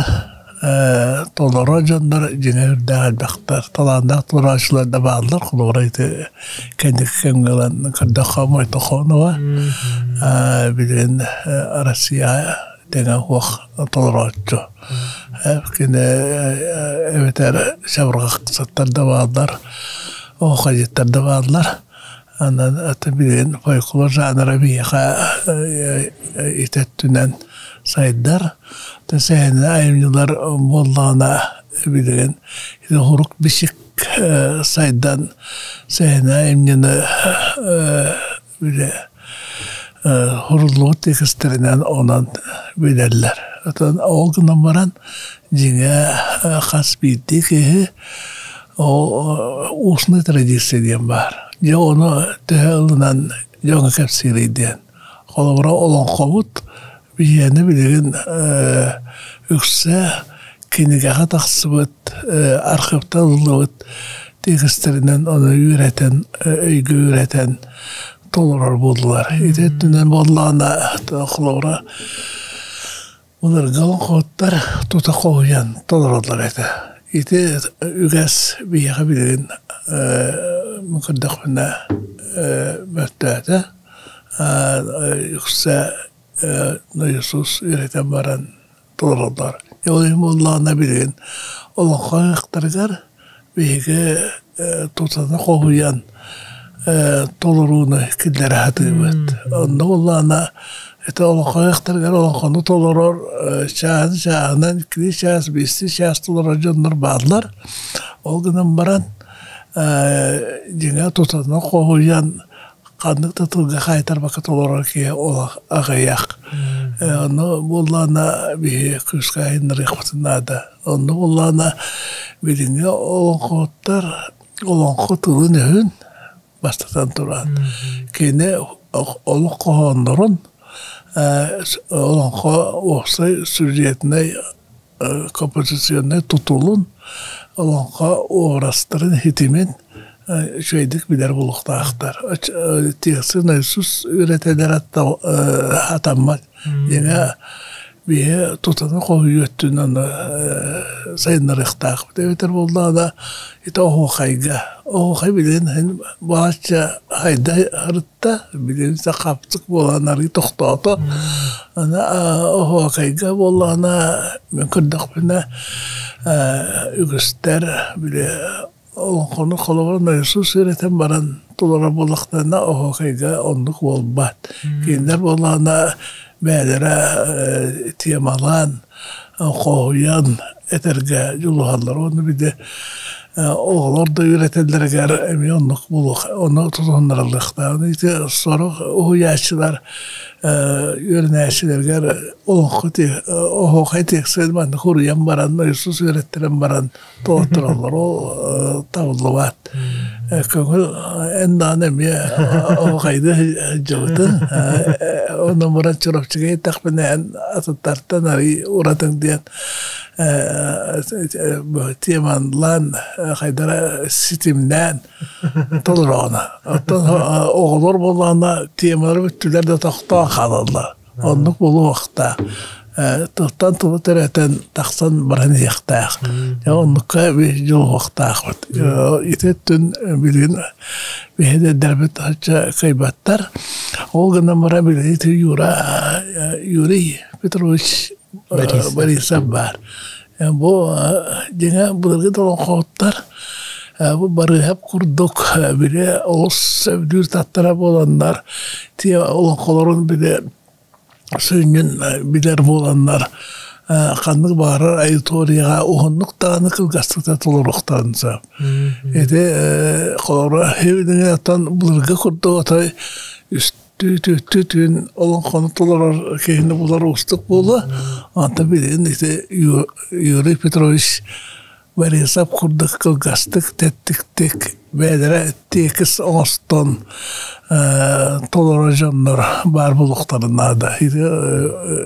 толоро дьоннор дьиҥэ үрдээх элбэхтэр талааннаах толорооччулар да бааллар холобура ити кэнники кэмҥэ ылан көрдөххө Мойтохонова билигин Россия тэҥэ суох толорооччу кини эбэтэр чабырҕахсыттар да бааллар оһуохайдьыттар да бааллар Анан аты билигин фольклор жанра биһиэхэ ити өттүнэн сайдар. Сэһэнэ айымньылар буоллаҕына билигин хурук бичик сайдан сэһэнэ айымньыны бile хуруллубут текстэринэн онон билэллэр. Оттон ол гынан баран дьиҥэ хас биирдии киһи Ол устная традиция диэн баар. Дьэ ону төһө ылынан дьоҥҥо кэпсиирий диэн. Холобура олоҥхобут биһиэнэ билигин үксэ кинигэҕэ тахсыбыт, архыыптан ылыллыбыт тиэкистэринэн ону үөрэтэн, өйгө үөрэтэн толорор буоллулар. Ити өттүнэн буоллаҕына холобура Былыргы олоҥхоһуттар тута хоһуйан толороллор этэ. Ити үгэс биһиэхэ билигин көрдөхпүнэ мөлтөөтө. Үксэ Иисус үөрэтэн баран толороллор. Ол иһин буоллаҕына билигин олоҥхо ыһыахтарыгар биһиги тутаны хоһуйан толорууну киллэрэ сатыыбыт. Онно буоллаҕына ити олоҥхо ыһыахтарыгар олоҥхону толорор чааһын чааһынан иккилии чаас, биэстии чаас толорор дьоннор бааллар. Ол гынан баран дьиҥэ тутаны хоһуйан ханнык да тылга хаайтарбакка толорор киһи олох аҕыйах. Ону буоллаҕына биһи күүскэ айыннарыахпытын наада. Онно буоллаҕына билиҥҥи олоҥхоһуттар олоҥхо тылын-өһүн бастатан туран кини олох хоһооннорун олоҥхо уопсай сюжетнай композиционнай тутулун олоҥхо образтарын ситимин үчүгэйдик билэр буолуохтаахтар. Текстин Иисус үөрэтэлэр хатаммат. Дьиҥэ биһи тутаны хоһуйуу өттүнэн сайыннарыахтаахпыт. Эбэтэр буоллаҕына ити оһуохайга. Оһуохай билигин иһин балачча хайда сырытта, билигин хапсык буолан арыы тохтоото. Аны оһуохайга буоллаҕына мин көрдөхпүнэ үгүстэр били олоҥхону холобур Иисус үөрэтэн баран толорор буоллахтарына оһуохайга оннук буолбат. Кинилэр буоллаҕына бэйэлэрэ темалаан, хоһуйан этэргэ дьулуһаллар. Уонна били оҕолор да үөрэтэллэригэр эмиэ оннук буолуох, ону тутуһуннарыллыахтаах. Ити сорох уһуйааччылар үөрэнээччилэригэр олоҥхо оһуохай текстин маннык суруйан баран, Иисус үөрэттэрэн баран толоттороллор. Ол табыллыбат. Көҥүл эн даҕаны эмиэ оһуохайды сылдьыбытыҥ. Онон баран Чурапчыга ииттэхпинэ эн атыттартан арый уратыҥ диэн теманлаан хайдара ситимнээн толороҕуна. Оттон оҕолор буоллаҕына темалар бүттүлэр да тохтоон хаалаллар. Оннук буолуохтаах. Тылтан тылы төрөтөн тахсан баран иһиэхтээх. Оннукка дьулуһуохтаахпыт. Ити өттүн билигин биһиги ачча кыайбаттар. Ол гынан баран билигин ити Юра Юрий Петрович Борисов баар. Бу дьиҥэ былыргы олоҥхоһуттар бу Барыыһап курдук били олус сөбүлүүр таттара буоланнар тиэ олоҥхолорун били сүнньүн билэр буоланнар ханнык баҕарар аудиторияҕа уһуннук даҕаны кылгастык да толоруохтарын сөп. Ити холобура оттон былыргы курдук отой Түүтүттүү түүн олоҥхону толорор киһини булар уустук буолуо. Онтон билигин ити Юрий Петрович Борисов курдук кылгастык, тэттиктик бэйэлэрэ тиэкис оҥостон толорор дьоннор баар буолуохтарын наада. Ити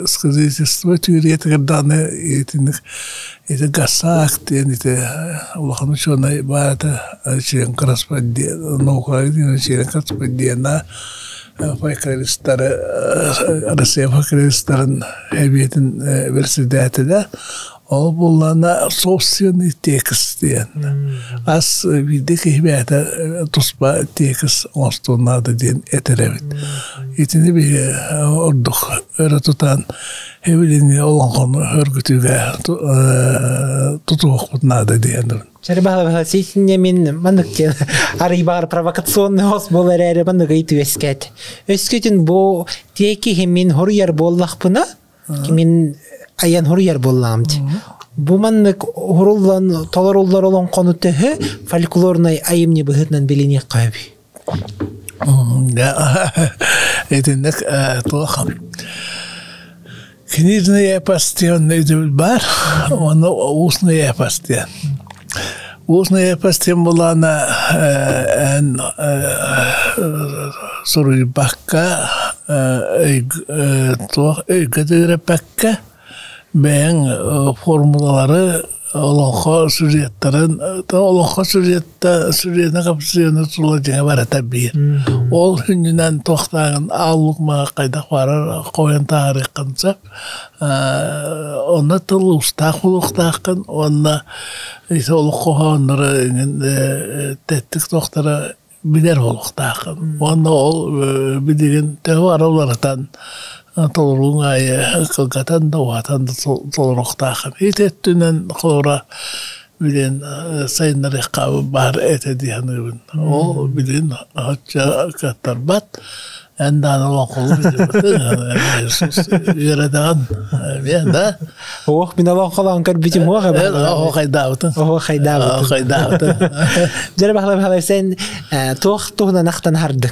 сказительство түөрүйэтигэр даҕаны итинник ити Гасак диэн ити улахан учуонай баар этэ член корреспондент наука член корреспондена фольклористары Россия фольклористарын эбиэтин председателэ ол буоллаҕына собственный текст диэн ас биирдэ киһи бэйэтэ туспа текст оҥостуон наада диэн этэр эбит итини биһи ордук өрө тутан Эбилиҥҥи олоҥхону өргүтүүгэ тутуһуохпут наада диэн. Чарбаһа ситинне мин маннык диэн арый баар провокационный хос буолар эрээри маннык ыйытыы үөскээт. Өскөтүн бу тиэки мин хоруйар буоллахпына, мин айан хоруйар буоллаҕым дии. Бу маннык хуруллан толоруллар олоҥхону төһө фольклорнай айымньы быһыытынан билиниэххэ сөбүй? Итинник туох книжный эпос диэн өйдөбүл баар уонна устный эпос диэн. Устный эпос диэн булаана эн суруйбакка туох өйгө да үөрэппэккэ бэйэҥ формулалары олоҥхо сюжеттарын олоҥхо сюжетта сюжетна хапсыйаны тула дьиҥэ барыта биир. Ол сүнньүнэн туохтааҕын ааллык маҕа хайдах баарар хойон таһаарыаххын сөп. Онно тыл уустаах буолуохтааххын уонна ити олох хоһоонноро тэттик туохтара билэр буолуохтааххын. Уонна ол билигин төһө бары уларытан толорууҥ аайы кылгатан да уһатан да толоруохтааххын. Ити өттүнэн холобура Билин сайыннарыахха баар этэ дии саныыбын. Ол билин оччо кыаттарбат. Эн даҕаны олоҥхолуу үөрэтэҕин эмиэ да? Ох, мин олоҥхолоон көрбүтүм уох эбэ. Оһо хайдаабытын. Оһо хайдаабытын. Хайдаабытын. Дьэ бахла бахла сен туох туһунан ахтан хардыҥ?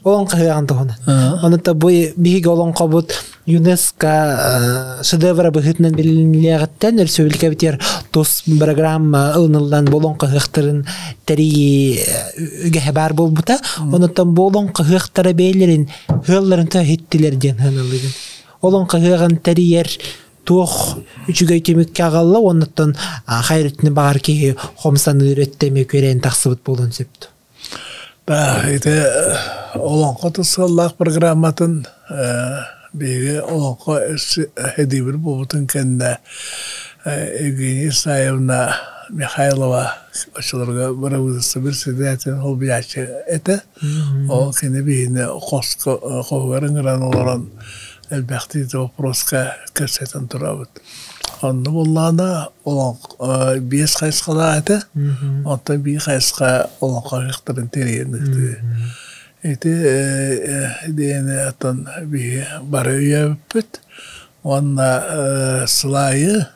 Олоҥхо ыһыаҕын туһунан. Ону та бу биһиги олоҥхобут ЮНЕСКО шедевра быһыытынан билиниллиэҕиттэн өрөспүүбүлүкэбитигэр тус программа ылыныллан бу олоҥхо ыһыахтарын тэрийии үгэһэ баар буолбута. Онуттан бу олоҥхо ыһыахтара бэйэлэрин ыалларын иһиттилэр диэн сыаналыыбын. Олоҥхо ыһыаҕын тэрийэр туох үчүгэй түмүккэ аҕалла уоннаттан хайрытны баҕар киһи хомсаныыр өттө эмиэ күрээн тахсыбыт буолуон сөп. Ити олоҥхо тус сыаллаах программатын биһиги олоҥхо эдиибир буолбутун кэннэ Евгения Исаевна Михайлова оччолорго бырабыыталыстыба председателин солбуйааччы этэ. Ол кини биһини хоско хоһугар ыҥыран олорон элбэхтии вопроска кэпсэтэн турабыт. Онно буоллаҕына биэс хайысхалаах этэ. Онтон биир хайысха олоҥхо ыһыахтарын тэрийэн ыытыы. Ити диэни оттон биһиги бары өйөөбүппүт. Уонна сыл аайы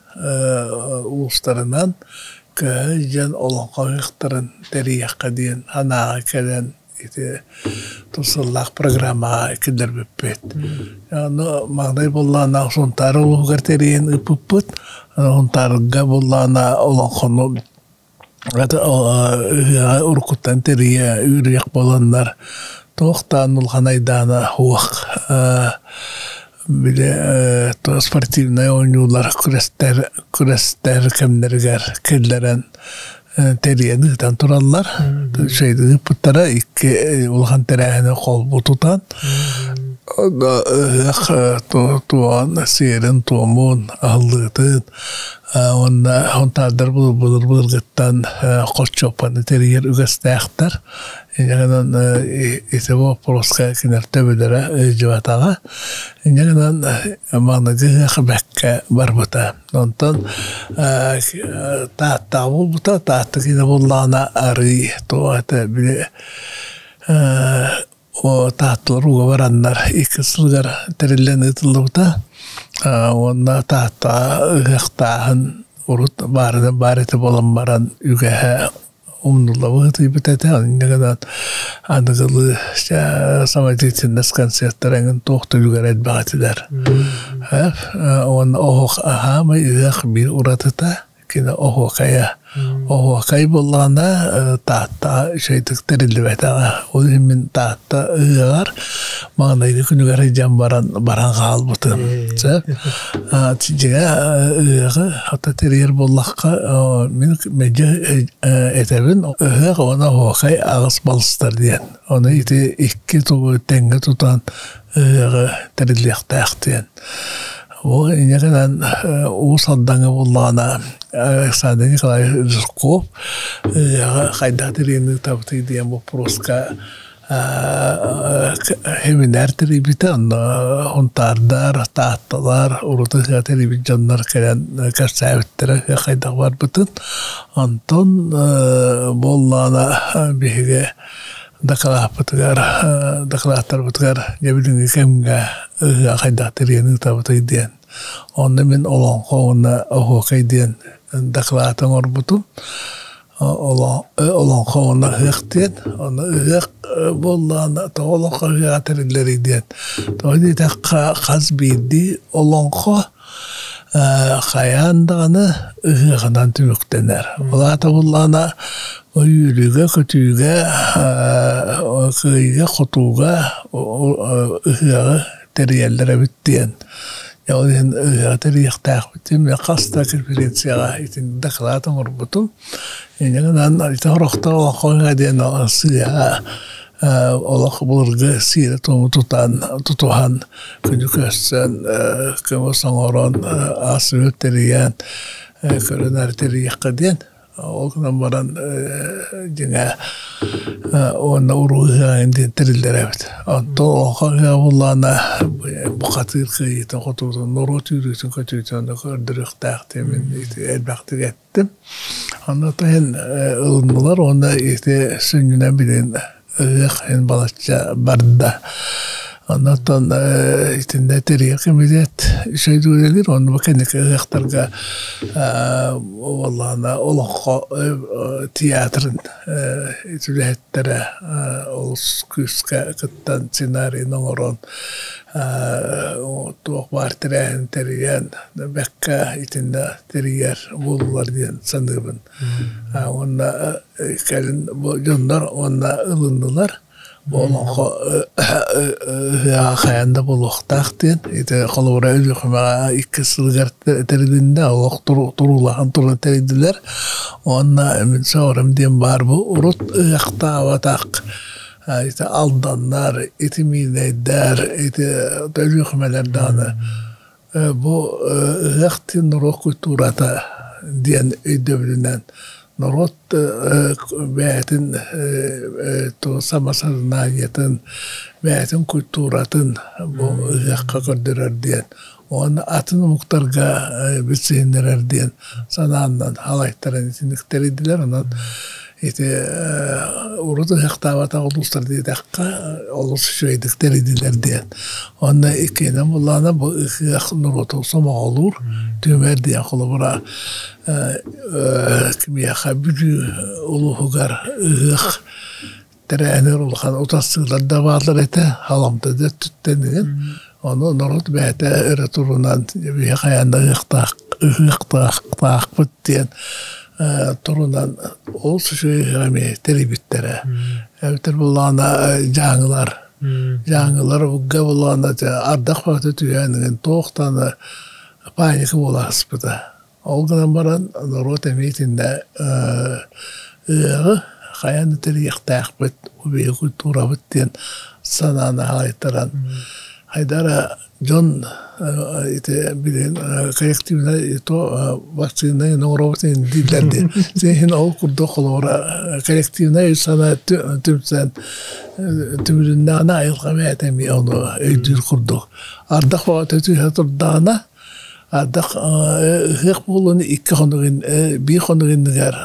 улуустарынан көһө дьон олоҥхо ыһыахтарын тэрийиэххэ диэн санааҕа кэлэн ити тус сыллаах программаҕа киллэрбиппит. Ону маҥнай буоллаҕына Сунтаар улууһугар тэрийэн ыыппыппыт. Сунтаарга буоллаҕына олоҥхону ыһыаҕы уруккуттан тэрийэ үөрүйэх буоланнар туох да улахан айдаана суох. Били спортивнай оонньуулар күрэстэр күрэстэр кэмнэригэр киллэрэн тэрийэн ыытан тураллар. Үчүгэйдик ыыппыттара икки улахан тэрээһини холбуу тутан ыһыах туоҕун сиэрин-туомун аһыллыытын уонна хонтаардар былыр-былыргыттан хорчуоппаны тэрийэр үгэстээхтэр. Инньэ гынан ити боппуруоска кинилэр төбөлөрө ыалдьыбатаҕа. Инньэ гынан маҥнайгы ыһыах бэккэ барбыта. Онтон Тааттаҕа буолбута. Таатта киинэ буоллаҕына арыый туох этэ били Таатталар ууга бараннар икки сылыгар тэриллэн ыытыллыбыта. Уонна Тааттаҕа ыһыахтааһын урут баарынан баар этэ буолан баран үгэһэ умнуллабыт ыйбыт этэ. Инньэ гынан аныгылыы самодеятельность концертара эҥин туох да үлүгэр элбэх этилэр. Уонна оһох аһаамай ыһыах биир уратыта кини оһуокайа. Оһуокай буоллаҕына Таатта үчүгэйдик тэриллибэтэҕэ. Ол иһин мин Таатта ыһыаҕар маҥнайгы күнүгэр сылдьан баран баран хаалбытым. Сөп. Дьиҥэ ыһыаҕы хата тэрийэр буоллахха мин мэлдьи этэбин ыһыах уонна оһуокай аҕыс балыстар диэн. Ону ити икки тугу тэҥҥэ тутан ыһыаҕы тэриллиэхтээх диэн. Ол инньэ гынан Уус Алдаҥҥа буоллаҕына Александр Николаевич Жирков ыһыаҕы хайдах тэрийэн ыытабытый диэн боппуруоска Семинар тэрийбитэ, онно Хунтаардар, Таатталар, урут ыһыах тэрийбит дьоннор кэлэн кэпсээбиттэрэ ыһыах хайдах барбытын. Онтон буоллаҕына биһиги дакылааппытыгар, дакылааттарбытыгар дьэ билиҥҥи кэмҥэ ыһыах хайдах тэрийэн ыытабытый диэн. Онно мин олоҥхо уонна оһуокай диэн дакылаат оҥорбутум. Олоҥхо уонна ыһыах диэн. Ону ыһыах буоллаҕына тоҕо олоҥхо ыһыаҕа тэриллэрий диэн. Тоҕо диэтэххэ хас биирдии олоҥхо хайаан даҕаны ыһыаҕынан түмүктэнэр. Ол аата буоллаҕына үөрүүгэ-көтүүгэ, кыайыыга-хотууга ыһыаҕы тэрийэллэр эбит диэн. Ол иһин ыһыаҕы тэрийиэхтээхпит диэн мин хас да конференцияҕа итинник дакылаат оҥорбутум. Инньэ гынан ити сорохтор олоҥхо диэн сыыһа олох былыргы сиэри-туому тутан, тутуһан, күнү көрсөн, көмөс оҥорон, ас-үөл тэрийэн, көрүнэр тэрийиэххэ диэн. Ол гынан баран дьиҥэ уонна уруу ыһыаҕын диэн тэриллэр эбит. Онтон олоҥхо ыһыаҕа буоллаҕына бухатыыр кыайыытын хотуутун, норуот үүрүүтүн көтүүтүн көрдөрүөхтээх диэн мин элбэхтик эттим. Онно иһин ылыннылар уонна ити сүнньүнэн билигин ыһыах иһин балачча барда. Оннуттан итиннэ тэрийэр кэмитиэт үчүгэй үлэлиир. Онно бу кэнники ыһыахтарга буоллаҕына олоҥхо театрын үлэһиттэрэ олус күүскэ кыттан сценарийын оҥорон туох баар тэрээһин тэрийэн бэккэ итиннэ тэрийэр буоллулар диэн саныыбын. Уонна кэлин бу дьоннор уонна ылыннылар. Бу олоҥхо ыһыаҕа хайаан да буолуохтаах диэн. Ити холобура Өлүөхүмэҕэ икки сылыгар тэрилиннэ, олох туруулаһан туран тэрийдилэр. Уонна мин сөҕөрүм диэн баар бу урут ыһыахтаабатах ити алданнар, ити миинэйдэр, ити Өлүөхүмэлэр даҕаны Бу ыһыах диэн норуот культурата диэн өйдөбүлүнэн норуот бэйэтин самосознаниетын, бэйэтин культуратын бу ыһыахха көрдөрөр диэн уонна атын омуктарга билсиһиннэрэр диэн санааннан халайтаран итинник тэрийдилэр. Онон Ити урут ыһыахтаабатах улуустар диэтэххэ, олус үчүгэйдик тэрийдилэр диэн. Уонна иккиэнэн буллаҕына бу ыһыах норуоту сомоҕолуур түмэр диэн холобура кимиэхэ Бүлүү улууһугар ыһыах тэрээһинигэр улахан утарсыылар да бааллар этэ, халамта да өттүттэн игин. Ону норуот бэйэтэ өрө турунан биһи хайаан да ыһыахтаах ыһыахтаахпыт диэн турунан ол үчүгэй ыһыах эмиэ тэрийбиттэрэ. Эбэтэр буллаҕына дьааҥылар дьааҥылар уга буллаҕына ардах баҕата түһэн игин туох даҕаны паника буола сыспыта. Ол гынан баран норуот эмиэ итиннэ ыһыаҕы хайаан да тэрийиэхтээхпит, биһиги культурабыт диэн санааны хаайтаран хайдара дьон ити билигин коллективнай то вакцина оҥоробут дииллэр дии. Син ол курдук холобура коллективнай санаа түмсэн түмүлүннэҕинэ айылҕа бэйэтэ эмиэ ону өйдүүр курдук. Ардах бөҕөтө түһэ турдаҕына Ардах ыһыах буолуон икки хонугун биир хонук иннигэр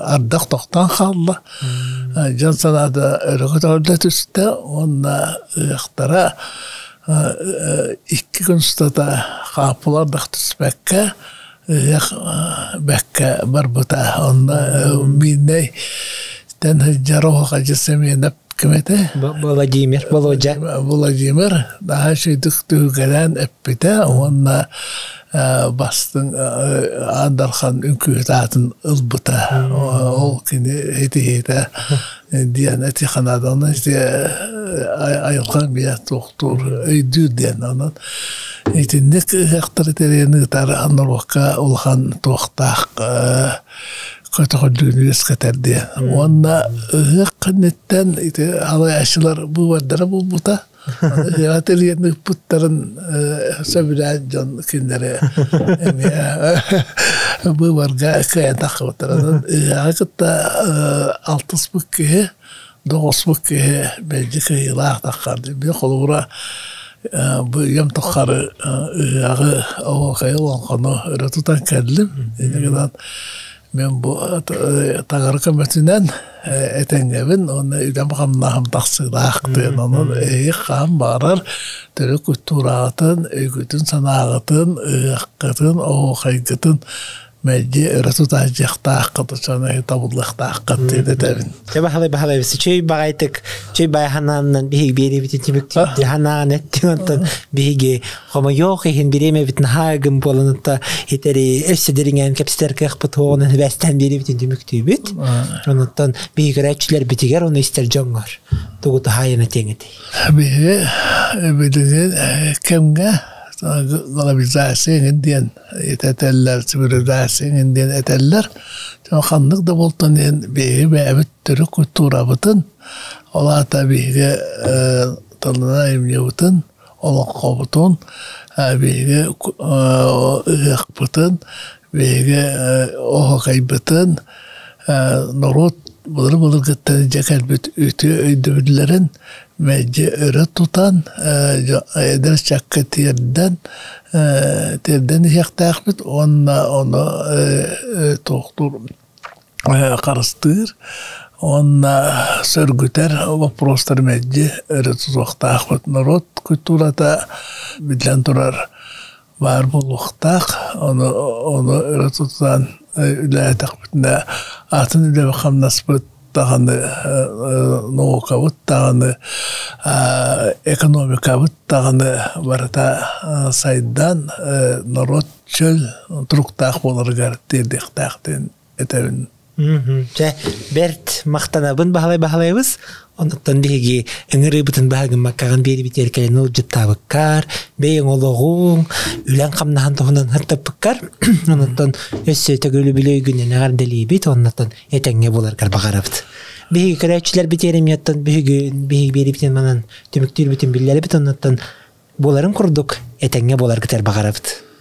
ардах тохтоон хаалла. Дьон санаата өрө көтөҕүллэ түстэ уонна ыһыахтара икки күн устата хааппыла ардах түспэккэ ыһыах бэккэ барбыта. Онно мииннэй тэн сылдьар оһохадьы Семенов Ким этэ? Владимир, Володя. Владимир наһаа үчүгдүк түһүлгэлээн эппитэ уонна бастыҥ Аан Дархан үҥкүүһүт аатын ылбыта. Ол кини этиһиитэ диэн эти ханааданы ити айылҕа эмиэ туохтуур өйдүүр диэн. Онон итинник ыһыахтары тэрийэн ыытар норуокка улахан туохтаах көтөҕүллүүнү үөскэтэр диэн. Уонна ыһыах кэнниттэн ити халайааччылар быыбардара буолбута. Ыһыаҕа тэрийэн ыыппыттарын сөбүлээн дьон кинилэри эмиэ быыбарга кыайан таххыбыттар. Ыһыаҕы кытта алтыспыт киһи, доҕоспут киһи мэлдьи кыайыылаах таххар. Били холобура бу үйэм тухары ыһыаҕы, оһуохайы, олоҥхону өрө тутан кэллим. Инньэ гынан мен бу таҥара көмөтүнэн этэҥҥэбин уонна үлэм-хамнаһым тахсыылаах диэн онон эһиги хаһан баҕарар төрүт культураҕытын, өйгүтүн-санааҕытын, ыһыаххытын, оһуохайгытын мэлдьи өрө тутааччыахтааххыт, оччону табыллыахтааххыт диэн этэбин. Дьэ баһылай баһылай чөй баҕайтык чөй байханааннан биһиги биэриэбитин түмүктүүрдэ ханаан эттиҥ онтон биһиги хомойуох иһин бириэмэбит наһаа ыгым буолан отто итери өссө дириҥээн кэпсэтэр кыахпыт суоҕунан сибээстээн биэриэбитин түмүктүүбүт. Онуттан биһиги көрөөччүлэрбитигэр ону истэр дьоҥҥор тугу туһаайан этиэҥ этэй? Биһиги билигин кэмҥэ глобализация эҥин диэн этэллэр, цивилизация эҥин диэн этэллэр. Ханнык да буолтун иһин биһиги бэйэбит төрүт культурабытын, ол аата биһиги тылынан айымньыбытын, олоҥхобутун, биһиги ыһыахпытын, Биһиги оһуокайбытын норуот былыр-былыргыттан илдьэ кэлбит үтүө өйдөбүллэрин мэлдьи өрө тутан, эдэр ыччакка тиэрдэн, тиэрдэн иһиэхтээхпит уонна ону туохтуур харыстыыр уонна сөргүтэр боппуруостары мэлдьи өрө тутуохтаахпыт. Норуот культурата биллэн турар баар буолуохтаах. Ону ону өрө тутан үлэлээтэхпитинэ атын үлэбит хамнаспыт даҕаны наукабыт даҕаны экономикабыт даҕаны барыта сайдан норуот чөл туруктаах буоларыгар тиэрдиэхтээх диэн этэбин. Чэ, бэрт махтанабын Баһылай Баһылайабыс. Онуттан биһиги ыҥырыыбытын баһагыммаккаҕын биэрибитигэр кэлэн ылдьыттаабыккар, бэйэҥ олоҕуҥ, үлэҥ хамнаһын туһунан ыртаппыккар, онуттан өссө төгүл үбүлүөйгүнэн эҕэрдэлиибит, оннуттан этэҥҥэ буоларгар баҕарабыт. Биһиги көрөөччүлэрбит иэримиэттэн биһиги биһиги биэрибитин манан түмүктүүрбүтүн биллэрбит, оннуттан буоларын курдук этэҥҥэ буоларгытыгар баҕарабыт.